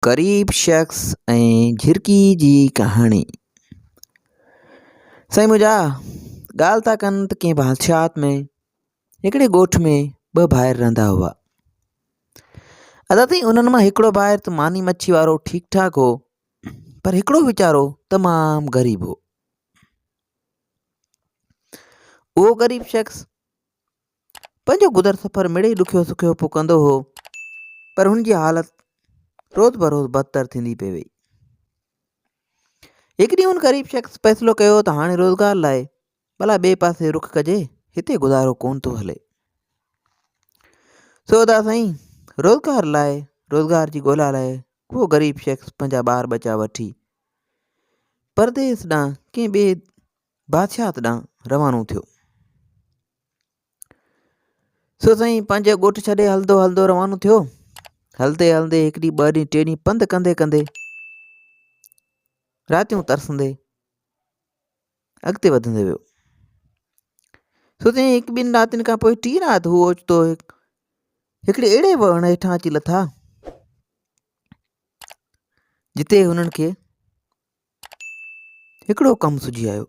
غريب شخص ۽ جھرڪي جي ڪهاڻي. سائين منهنجا ڳالهه ٿا ڪن ته ڪنهن بادشاهت ۾ هڪڙي ڳوٺ ۾ ٻه ڀائر رهندا هئا. ادا سائين انهن مان هڪڙو ڀائر ته ماني مڇي وارو ٺيڪ ٺاڪ هو پر هڪڙو ويچارو تمام غريب هو. اهو غريب شخص پنهنجو گذر سفر مڙئي ڏکيو سکيو پيو ڪندو هو پر هن جي حالت روز بروز بدتر ٿيندي پئي وئي. هڪ ڏينهن هن غريب شخص فيصلو ڪيو ته هاڻي روزگار لاء ڀلا ٻئي پاسي رخ ڪجي هتي گذارو ڪونه ٿو هلي. سو ادا سائين روزگار لاء روزگار جي ڳولا لاء اهو غريب شخص پنهنجا ٻار ٻچا وٺي پرديس ڏانهن ڪنهن ٻئي بادشاهت ڏانهن روانو ٿيو. سو سائين پنهنجو ڳوٺ ڇڏي هلندو هلندو روانو ٿيو. هلندي هلندي هڪ ڏينهن ٻه ڏينهن ٽي ڏينهن پنڌ ڪندي ڪندي راتيون ترسندي اڳتي وڌندو ويو. سو سائين هڪ ٻن راتين کان پوء ٽين رات هو اوچتو هڪڙي اهڙي وڻ هيٺان اچي لٿا جتي هنن کي هڪڙو ڪم سجهي آيو.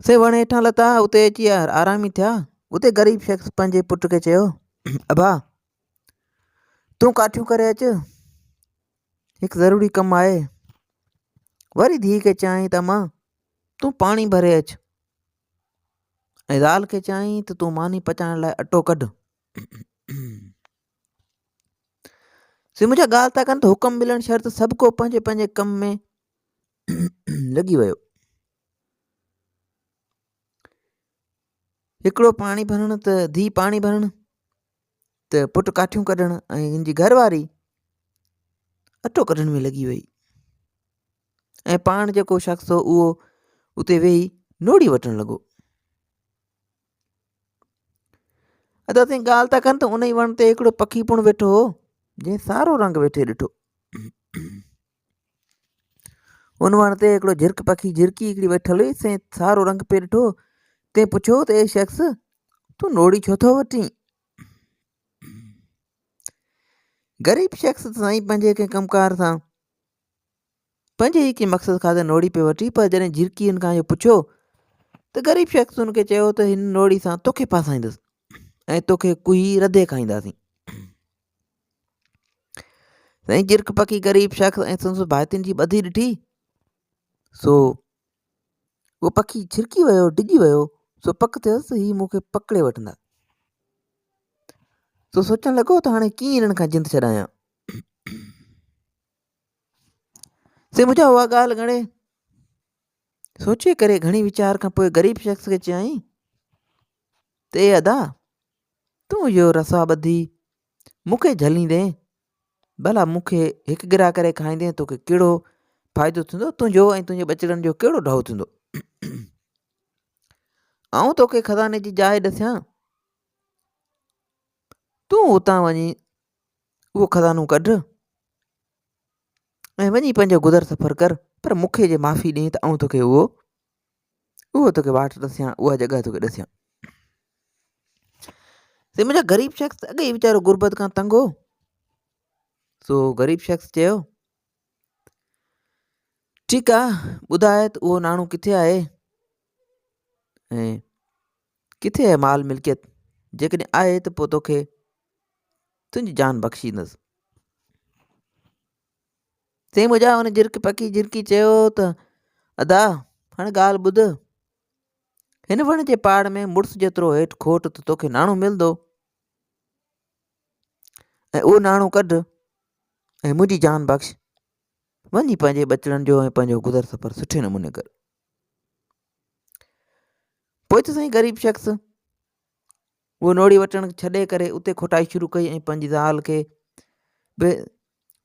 سي وڻ هيٺان لٿا، اتي اچي آرامي ٿيا. اتي غريب شخص پنهنجي پٽ کي چيو، ابا، تون ڪاٺيون ڪري اچ، هڪ ضروري ڪم آهي. وري ڌيء کي چيائين ته امان، تون پاڻي ڀري اچ. ۽ زال کي چيائين ته تون ماني پچائڻ لاء اٽو ڪڍ. سي منهنجا ڳالهه ٿا ڪن ته حڪم ملڻ شرط سڀ ڪو پنهنجي پنهنجي ڪم ۾ لڳي ويو. هڪڙو پاڻي ڀرڻ ته ڌيء پاڻي ڀرڻ ته پٽ ڪاٺيون ڪڍڻ ۽ هن جي گهر واري اٽو ڪڍڻ ۾ لڳي وئي ۽ پاڻ جيڪو شخص هو اهو اتي ويهي نوڙي وٽڻ لڳو. ادا سائين ڳالهه ٿا ڪن ته ان ئي وڻ تي هڪڙو پکي پڻ ويٺو هو جنهن سارو رنگ ويٺي ڏٺو. ان وڻ تي هڪڙو جھرڪ پکي جھرڪي هڪڙي ويٺل هئي سين سارو رنگ پئي ڏٺو تنهن پڇيو ته اي شخص تون نوڙي ڇو ٿو وٺين؟ غريب شخص سائين پنهنجي ڪنهن ڪم ڪار سان پنهنجي ئي ڪنهن مقصد خاطر نوڙي پيو وٺي پر جڏهن جھرڪي هن کان اهو پڇيو ته غريب شخص هن کي چيو ته هن نوڙي سان توکي ڦاسائيندس ۽ توکي ڪوهي رڌي کائينداسين. سائين جھرڪ پکي غريب شخص ۽ سندس ڀائتين جي ٻڌي ڏٺي سو اهو پکي ڇرڪي ويو ڊڄي ويو سو پڪ ٿيس ته هي مون کي پڪڙي وٺندا سو سوچڻ لڳو ته هاڻي ڪيئن هنن کان جند ڇڏايان. سي منهنجا اها ڳالهه ڳڻي سوچي ڪري گهڻي ويچار کان پوء غريب شخص کي چيائين ته اي ادا تون اهو رسا ٻڌي مون کي جهليندين ڀلا مون کي هڪ گرا ڪري کائيندين توکي ڪهڙو فائدو ٿيندو تنهنجو ۽ تنهنجي ٻچڙن جو ڪهڙو ڍؤ ٿيندو آئون توکي خزاني جي جاء ڏسيان تون اتان وڃي اهو خزانو ڪڍ ۽ وڃي پنهنجو گذر سفر ڪر پر مون کي جي معافي ڏئين ته آئون توکي اهو اهو توکي واٽ ڏسيان اها جڳهه توکي ڏسيان سي منهنجا غريب شخص اڳي ئي ويچارو غربت کان تنگ هو سو غريب شخص چيو ٺيڪ آ ٻڌاء ته اهو ناڻو ڪٿي آهي ۽ ڪٿي آهي مال ملڪيت جيڪڏهن آهي ته پوء توکي تنهنجي جان بخشيندس. سائين منهنجا ان جرڪ پکي جرڪي چيو ته ادا هاڻي ڳالهه ٻڌ هن وڻ جي پاڙ ۾ مڙس جيترو هيٺ کوٽ ته توکي ناڻو ملندو ۽ اهو ناڻو ڪڍ ۽ منهنجي جان بخش وڃي پنهنجي ٻچڙن جو ۽ پنهنجو گذر سفر سٺي نموني ڪر پوء ته سائين غريب شخص اهو نوڙي وٽڻ ڇڏي ڪري اتي کوٽائي شروع ڪئي ۽ پنهنجي زال کي به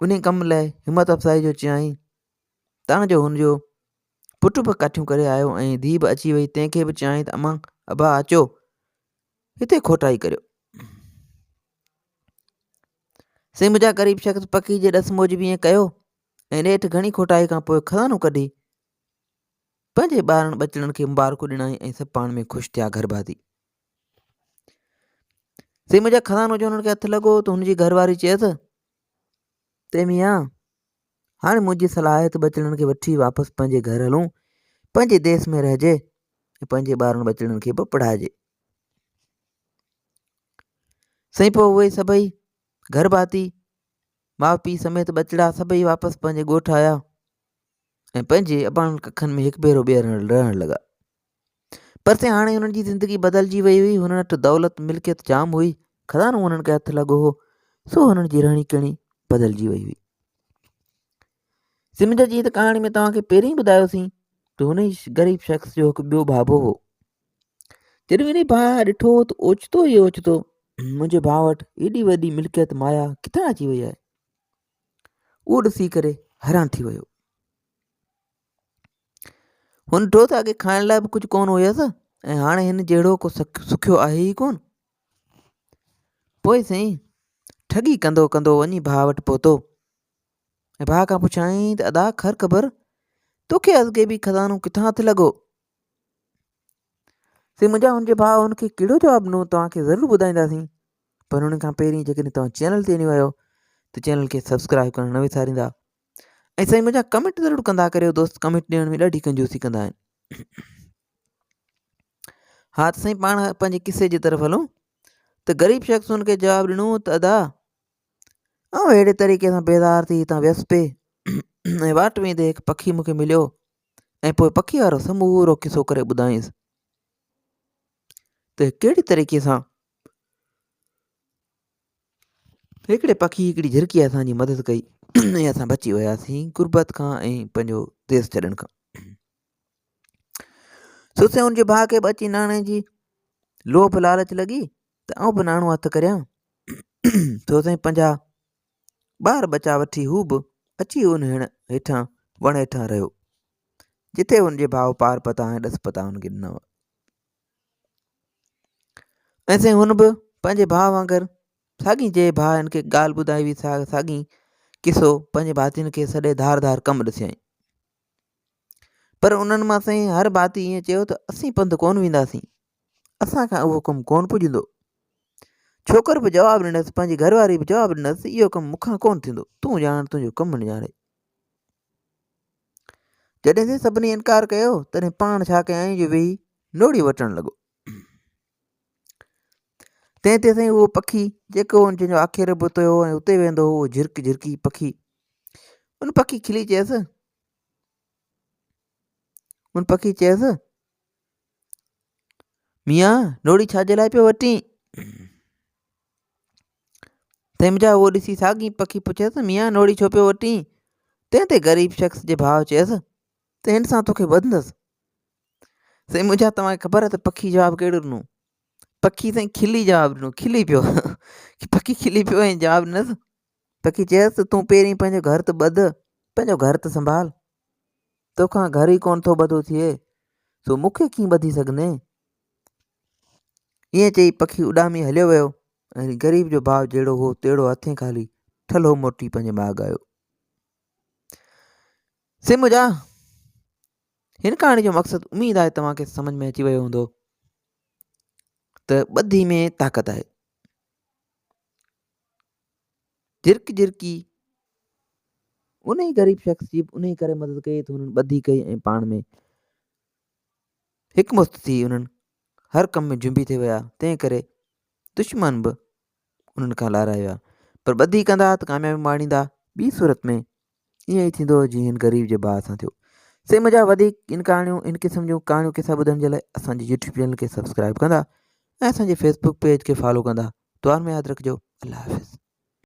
انهي ڪم لاء همت افزائي جو چيائين تان جو هن جو پٽ به ڪاٺيون ڪري آيو ۽ ڌيء به اچي وئي تنهن کي به چيائين ته امان ابا اچو هتي کوٽائي ڪريو سي منهنجا غريب شخص پکي جي ڏس موجب ائين ڪيو ۽ نيٺ گهڻي کوٽائي کان پوء خزانو ڪڍي پنهنجي ٻارن ٻچڙن کي مبارڪون ڏنائين ۽ سڀ پاڻ ۾ خوش ٿيا گهر ڀاتي سي منهنجا خزانو جو هنن کي هٿ لڳو ته هن جي گهر واري چيس تي ميان هاڻي منهنجي صلاح آهي ته ٻچڙن کي وٺي واپس پنهنجي گهر هلون، پنهنجي ديس ۾ رهجي ۽ پنهنجي ٻارن ٻچڙن کي به پڙهائجي. سائين پوء اهي سڀئي گهر ڀاتي ماء پيء سميت ٻچڙا سڀئي واپس پنهنجي ڳوٺ آيا ۽ پنهنجي اباڻن ڪکن ۾ هڪ ڀيرو ٻيهر رهڻ لڳا. پر سائين هاڻي هنن جي زندگي بدلجي وئي هئي، هنن وٽ دولت ملڪيت جام هئي، خزانو هنن کي هٿ لڳو هو، سو هنن جي رهڻي ڪهڻي بدلجي وئي هئي. سمجهه جي ته ڪهاڻي ۾ توهان کي پهرين ٻڌايوسين ته هن ئي غريب شخص جو هڪ ٻيو ڀاڀو هو. جڏهن هن ڀاء ڏٺو ته اوچتو ئي اوچتو منهنجي ڀاء وٽ ايڏي وڏي ملڪيت مايا ڪٿان اچي وئي آهي؟ اهو ڏسي ڪري حيران ٿي ويو. هن ڏٺو ته اڳي کائڻ لاء به ڪجهه ڪونه هيس ۽ هاڻي هن جهڙو ڪو سکيو آهي ئي ڪونه. پوء سائين ٺڳي ڪندو ڪندو وڃي ڀاء وٽ پهتو ۽ ڀاء کان پڇيائين ته ادا خير خبر توکي ازغيبي خزانو ڪٿان هٿ لڳو؟ سائين منهنجا هن جي ڀاء هن کي ڪهڙو جواب ڏنو توهان کي ضرور ٻڌائينداسين پر ان کان پهرين جيڪڏهن توهان چينل تي نيو آهيو ته چينل کي سبسڪرائب ڪرڻ نه وساريندا ۽ سائين منهنجا ڪمينٽ ضرور ڪندا ڪريو دوست ڪمينٽ ڏيڻ ۾ ڏاڍي ڪنجوسي ڪندا آهن ها ته سائين پاڻ پنهنجي قصي جي طرف هلون ته غريب شخص هن کي جواب ڏنو ته ادا آئون اهڙي طريقي سان بيزار ٿي هتان ويس پي ۽ واٽ ويندي هڪ پکي مون کي مليو ۽ پوء پکي وارو سمورو قصو ڪري ٻڌائينس ته ڪهڙي طريقي سان هڪڙي پکي هڪڙي جهرڪي اسان جي مدد ڪئي ۽ اسان بچي وياسين غربت کان ۽ پنهنجو ديس ڇڏڻ کان سو سائين ان جي ڀاء کي به اچي ناڻي جي لوڀ لالچ لڳي ته آئون به ناڻو هٿ ڪريان سو سائين پنهنجا ٻار ٻچا وٺي هو به اچي ان هڻ هيٺان وڻ هيٺان رهيو جتي هن جي ڀاء پار پتا ۽ ڏس پتا هن کي ڏنا هئا ۽ سائين هن به پنهنجي ڀاء وانگر ساڳي جي ڀاء هن کي ڳالهه ٻڌائي هئي سا ساڳي قصو پنهنجي ڀاتين کي سڏي ڌار ڌار ڪم ڏسيائين پر انهن مان سائين هر ڀاتي ائين چيو ته اسين پنڌ ڪونه وينداسين اسان کان اهو ڪم ڪونه پڄندو ڇوڪر به جواب ڏنس پنهنجي گهر واري به جواب ڏنس اهو ڪم مون کان ڪونه ٿيندو تون ڄاڻ تنهنجو ڪم نه ڄاڻي جڏهن سائين سڀني انڪار ڪيو تڏهن پاڻ ڇا ڪيائين جو ويهي نوڙي وٽڻ لڳو تنهن تي سائين اهو پکي جيڪو ان جنهن جو آکيرو به اتي هو ۽ اتي ويندو هو اهو جهرڪ جهرڪي پکي ان پکي کلي چيس ان پکي چيس ميان نوڙي ڇا جي لاء پيو وٽين تنهن منهنجا اهو ڏسي ساڳي پکي پڇيس ميان نوڙي ڇو پيو وٽين تنهن تي غريب شخص جي ڀاء چيس ته هن سان توکي ٻڌندس سائين منهنجا توهان کي خبر آهي ته پکي جواب ڪهڙو ڏنو پکي سائين کلي جواب ڏنو کلي پيو پکي کلي پيو ۽ جواب ڏنس پکي چيس ته تون پهرين پنهنجو گهر ته ٻڌ پنهنجو گهر ته سنڀال توکان گهر ئي ڪونه ٿو ٻڌو ٿئي سو مون کي ڪيئن ٻڌي سگهندين ائين چئي پکي اڏامي هليو ويو ۽ غريب جو ڀاء جهڙو هو تهڙو هٿين خالي ٺلهو موٽي پنهنجي ماڳ آيو. سي منهنجا هن ڪهاڻي جو مقصد اميد آهي توهان کي سمجھ ۾ اچي ويو هوندو ته ٻڌي ۾ طاقت آهي. جرڪ جرڪي انهي غريب شخص جي به انهي ڪري مدد ڪئي ته هنن ٻڌي ڪئي ۽ پاڻ ۾ هڪ مست ٿي انهن هر ڪم ۾ جنبي ٿي ويا تنهن ڪري دشمن به انهن کان لارائي ويا پر ٻڌي ڪندا ته ڪاميابي ماڻيندا ٻي صورت ۾ ائين ئي ٿيندو جيئن هن غريب جي ڀاء سان ٿيو سي منهنجا وڌيڪ ان ڪهاڻيون ان قسم جون ڪهاڻيون قصا ٻڌڻ جي لاء اسان جي يوٽيوب چينل کي سبسڪرائب ڪندا ۽ اسان جي فيسبوڪ پيج کي فالو ڪندا دعائن ۾ ياد رکجو الله حافظ.